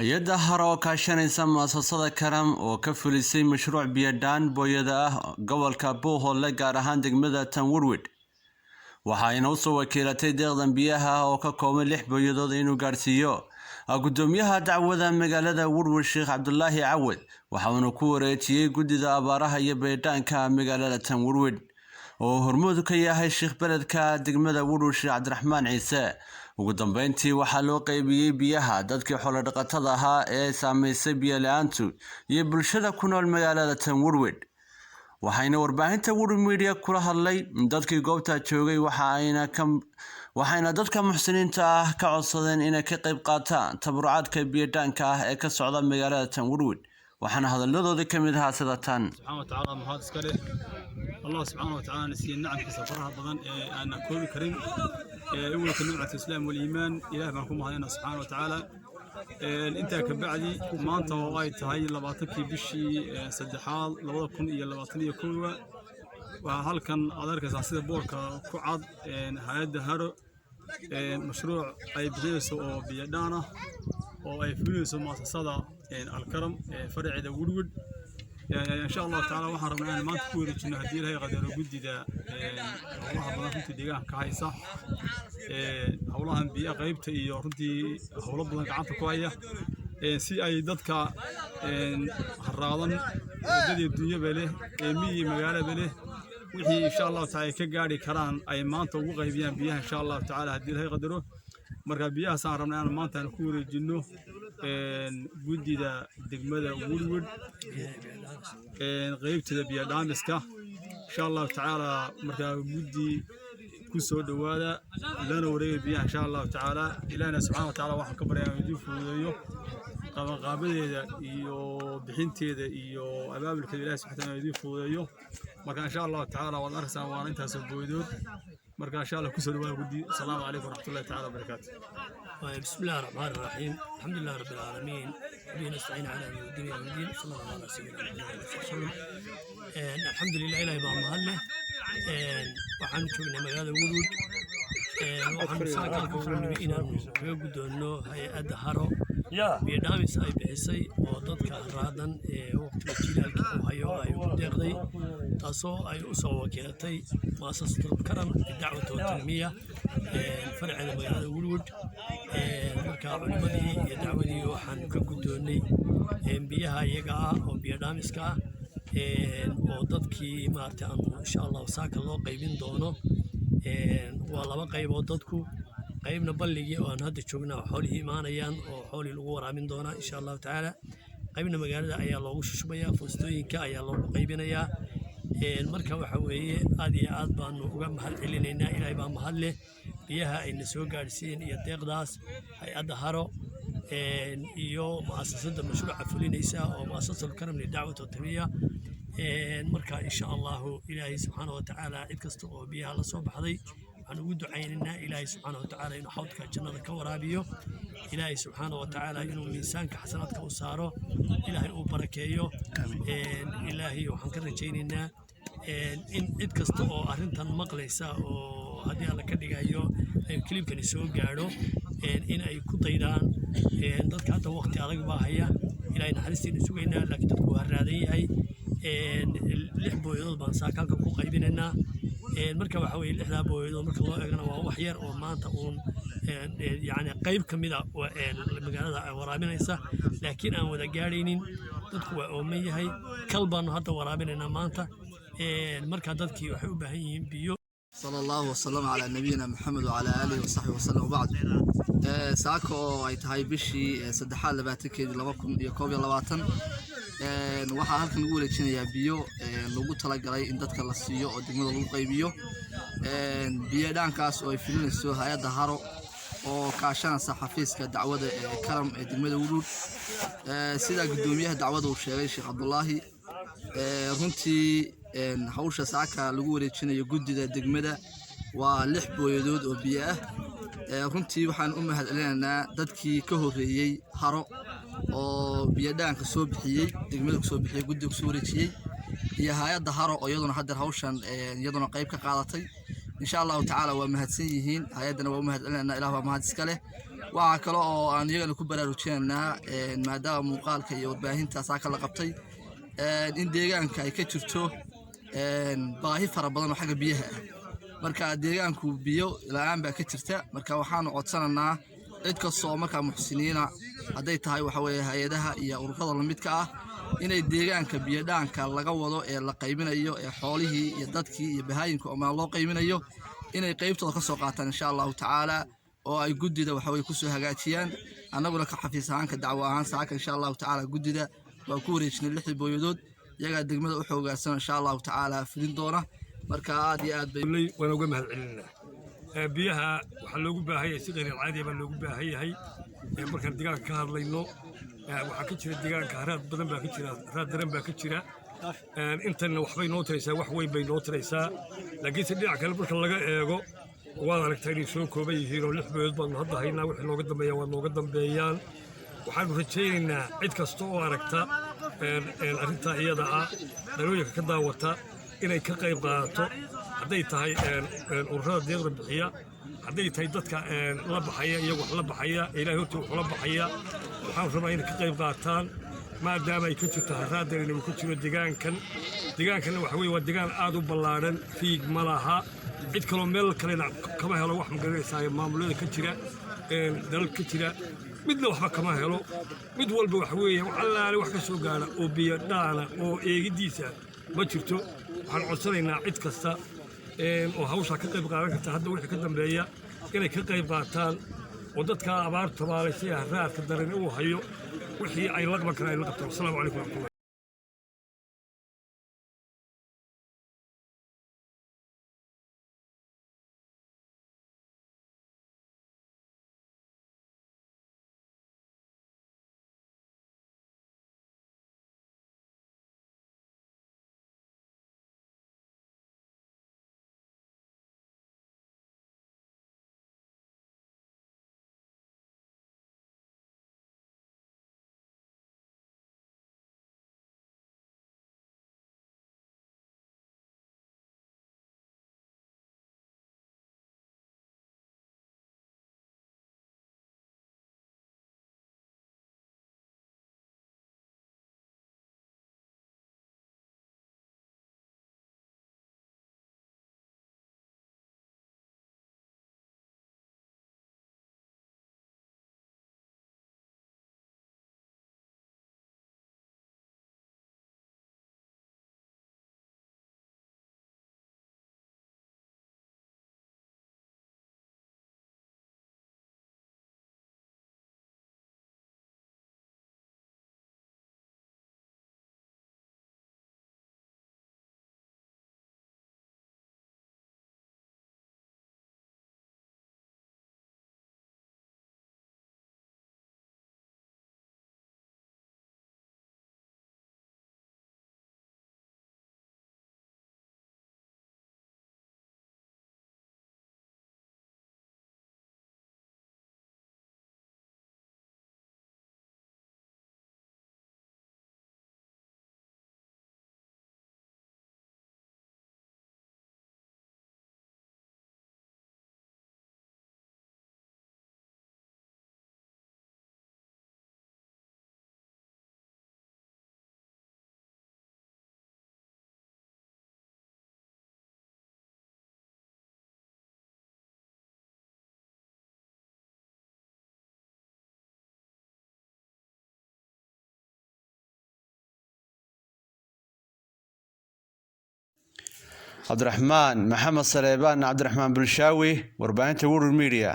Hay'adda Haro oo kaashanaysa mu'aasasada Karam oo ka fulisay mashruuc biyo-dhaan booyada ah gobolka Buuhoodle, gaar ahaan degmada Tanwurwid, waxa ayna u soo wakiilatay deeqdan biyaha ah oo ka kooban 6 booyadood inuu gaarsiiyo gudoomiyaha dacwada magaalada Woodward, Sheekh Cabdulaahi Cawad. Waxa uuna ku wareejiyey guddida abaaraha iyo biyo-dhaanka magaalada Tanwurwid oo hormuud ka yahay sheekh beledka degmada Woodward, Sheekh Cabdiraxmaan Ciise. Ugu dambeyntii waxaa loo qaybiyey biyaha dadkii xoolo-dhaqatada ahaa ee saameysay biyo la-aantu iyo bulshada ku nool magaalada Tanwurwid. Waxayna warbaahinta Woodward Media kula hadlay dadkii goobta joogay, waxayna dadka muxsiniinta ah ka codsadeen inay ka qayb qaataan tabarucaadka biyo-dhaanka ah ee ka socda magaalada Tanwurwid. Waxaana hadalladoodii ka mid ahaa sida tan. Subxaana wa tacaala mahad iska leh. Allah subxaana wa tacaala siiyey nacamkiisa faraha badan ee aanan koobi karin, ee awalka nimcatu islaam waliimaan. Ilaah baan ku mahadinaa subxaana wa tacaala. Intaa ka bacdi, maanta oo ay tahay 20-kii bishii saddexaad 2021-da, waxaa halkan aad arkaysaa sida boorka ku cad hay'adda Haro mashruuc ay bixinayso oo biyo-dhaan ah oo ay fulinayso muasasada Alkaram faraceeda Woodward. Insha Allahu tacaala waxaan rabnaa inaan maanta ku wareejino, haddii Ilaahay qadaro, guddida howlaha badan runtii deegaanka ka haysa, howlahan biyo qaybta iyo runtii howlo badan gacanta ku haya, si ay dadka haraadan, dad iyo dunyaba leh, ee miyi magaalaba leh, wixii insha Allahu tacaala ay ka gaari karaan ay maanta ugu qaybiyaan biyaha, insha Allahu tacaala, haddii Ilaahay qadaro. Marka biyahaasaan rabnaa inaan maanta aan ku wareejino guddida degmada Woodward qaybteeda biyo dhaamiska, insha Allahu tacaala. Markaa guddi ku soo dhowaada lana wareega biyaha, insha Allahu tacaala. Ilaahna subxaana wa tacaala waxaan ka baryaa inuu idiin fududeeyo qabanqaabadeeda iyo bixinteeda iyo abaabulkeeda. Ilahi subxana taala idiin fududeeyo. Marka insha Allahu tacaala waad arkaysaan, waana intaasoo booydood. Marka insha Allah kusoo dhawaada guddi. Asalaamu calaykum waraxmatullahi taala wabarakaatu. بسم الله الرحمن الرحيم، الحمد لله رب العالمين، وبه نستعين على امر الدنيا والدين، صلى الله على سيدنا محمد وسلم. الحمد لله، ilaahay baa mahad leh. Waxaanu joognaa magaalada Woodwood. Waxaanu saakaalka ugu nimi inaanu kaga guddoonno hay'adda Haro biyodhaamis ay bixisay oo dadka raadan ee waqtiga jilaalka uu hayo ay ugu deeqday, taasoo ay u soo wakiilatay muasasatul Karam lidacwati watanmiya faraceeda magaalada Woodwood. Marka culimadii iyo dacwadii waxaanu ka guddoonnay biyaha iyaga ah oo biyo dhaamiska ah oo dadkii maaragtay aanu insha Allahu saaka loo qaybin doono. Waa laba qaybood dadku: qaybna balligii oo aan hadda joognaa xoolihii imaanayaan oo xoolihii lagu waraabin doonaa insha Allahu tacaala, qaybna magaalada ayaa loogu shushubayaa, fuustooyinka ayaa loogu qaybinayaa. Marka waxa weeye aad iyo aad baanu uga mahad celinaynaa. Ilaahay baa mahad leh biyaha ayna soo gaadhsiiyeen iyo deeqdaas hay'adda Haro iyo mu'asasadda mashruuca fulinaysa oo mu'asasatul Karam lidacwat watamiya. Marka insha Allahu Ilaahay subxaana wa tacaala cid kasta oo biyaha la soo baxday waxaan ugu ducaynaynaa Ilaahay subxaana wa tacaala inuu xawdka jannada ka waraabiyo, Ilaahay subxaana wa tacaala inuu miisaanka xasanaadka u saaro, Ilaahay uu barakeeyo. Ilaahay waxaan ka rajaynaynaa in cid kasta oo arrintan maqlaysa oo haddii Alla ka dhigayo ay kilibkani soo gaadho in ay ku daydaan. Dadka hadda waqti adag baa haya, Ilaahay naxariistiina sugaynaa, laakiin dadku waa raadan yahay. 6 booyadood baan saakaalka ku qaybinaynaa. Marka waxa weye 6-daa booyadood marka loo eegana waa wax yar oo maanta uun yacni qayb ka mid a magaalada waraabinaysa, laakiin aan wada gaadhaynin. Dadku waa ooman yahay. Kal baanu hadda waraabinaynaa maanta. Marka dadkii waxay u baahan yihiin biyo. صلى الله وسلم على نبينا محمد وعلى آله وصحبه وسلم، وبعد. Saaka oo ay tahay bishii saddexaad 20-keedii 2021, waxaa halkan lagu wareejinayaa biyo lagu talagalay in dadka la siiyo oo degmada lagu qaybiyo. Biyo dhaankaas oo ay fulinayso hay'adda Haro oo kaashanaysa xafiiska dacwada ee Karam ee degmada Wudhuud. Sida guddoomiyaha dacwada uu sheegay, Sheekh Cabdulaahi, runtii hawsha saaka lagu wareejinayo guddida degmada waa 6 booyadood oo biyo ah. Runtii waxaan u mahad celinaynaa dadkii ka horreeyey Haro oo biyodhaanka soo bixiyey, degmada kusoo bixiyey, guddiga kusoo wareejiyey, iyo hay'adda Haro oo iyaduna haddeer hawshan iyaduna qayb ka qaadatay. Insha Allahu tacaala waa mahadsan yihiin, hay'addana waa u mahad celinaynaa. Ilah baa mahad iska leh. Waxaa kale oo aan iyagana ku baraarujinaynaa, maadaama muuqaalka iyo warbaahinta saaka la qabtay, in deegaanka ay ka jirto baahi fara badan oo xagga biyaha ah. Marka deegaanku biyo la-aan baa ka jirta. Marka waxaanu codsanaynaa cid kasta oo markaa muxsiniina, hadday tahay waxa weeye hay-adaha iyo ururada lamidka ah, inay deegaanka biyodhaanka laga wado ee la qaybinayo ee xoolihii iyo dadkii iyo bahaayimka omaa loo qaybinayo inay qaybtooda ka soo qaataan, insha Allahu tacaala, oo ay guddida waxaweye kusoo hagaajiyaan. Annaguna ka xafiis ahaan, ka dacwo ahaan, saaka insha Allahu tacaala guddida waa ku wareejinay lixdii booyadood. Iyagaa degmada u xoogaarsan, insha Allahu tacaala, fulin doona. Marka aad iyo aad bay Waan uga mahad celinaa. Biyaha waxaa loogu baahan yahay si qeyr caadiya baa loogu baahan yahay. Markaan deegaanka ka hadlayno, waxaa ka jira deegaanka haraad badan baa ka jira, haraad daran baa ka jira. Intanna waxbay noo taraysaa, wax weyn bay noo taraysaa. Laakiinse dhinac kale marka laga eego, waad aragtaa inay soo kooban yihiin oo 6 booyadood baanu hadda haynaa. Wixii nooga dambeeya waa nooga dambeeyaan. Waxaanu rajaynaynaa cid kasta oo aragta arrintaa iyada ah, dhalooyinka ka daawata, inay ka qayb qaadato, hadday tahay ururada deeqda bixiya, hadday tahay dadka la baxaya, iyagu wax la baxaya, Ilahay hortii wax ula baxaya. Waxaan rabaa inay ka qayb qaataan, maadaama ay ka jirto haraaddan uu ka jiro deegaankan. Deegaankanna waxa weye waa deegaan aad u ballaadhan, riig ma laha, cid kaloo meel kalena kama helo. Wax magaranaysaa maamulada ka jira, dalal ka jira, midna waxba kama helo. Mid walba waxa weeye wax allaale wax ka soo gaara oo biyo dhaana oo eegiddiisa ma jirto. Waxaan codsanaynaa cid kasta oo hawshaa ka qayb qaadan karta hadda wixii ka dambeeya inay ka qayb qaataan, oo dadka abaartu tabaalaysay, haraadka daran uu hayo, wixii ay la qaban karaan ay la qabtaan. Wasalaamu calaykum waraxmatullah. Cabdiraxmaan Maxamed Saleebaan, Cabdiraxmaan Bulshaawi, warbaahinta World Media.